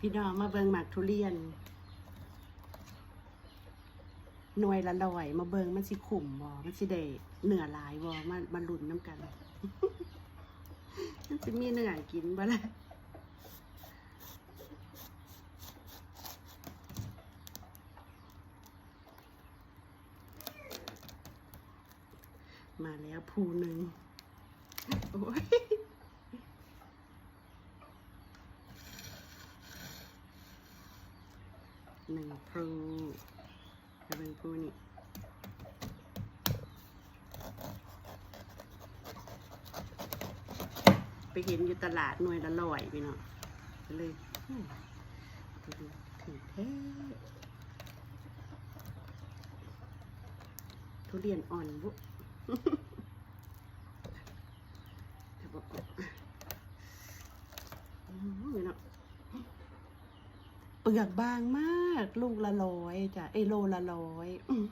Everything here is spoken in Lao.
ພີ່ນ້ອງມາເບິ່ງໝາກທຸລຽນ ໜ່ວຍລະຮ້ອຍ ມາເບິ່ງມັນຊິຄຸ້ມບໍ່ ມັນຊິໄດ້ເນື້ອຫຼາຍບໍ່ ມາ ມາລຸ້ນນຳກັນ ມັນຊິມີເນື້ອໃຫ້ກິນບໍ່ລະ? ມາແລ້ວພູໜຶ່ງ ໂອ້ຍ ໜຶ່ງພູ ໄປເບິ່ງພູນີ້ ໄປເຫັນຢູ່ຕະຫຼາດໜ່ວຍລະຮ້ອຍ ພີ່ນ້ອງ ກໍເລີຍ ອືມ ຖືກແທ້ ທຸລຽນອ່ອນບຸ ອືມ ນີ້ເນາະ ເປືອກບາງມາກ ລູກລະຮ້ອຍຈ້ະ ເອີ ໂລລະຮ້ອຍ ອືມ.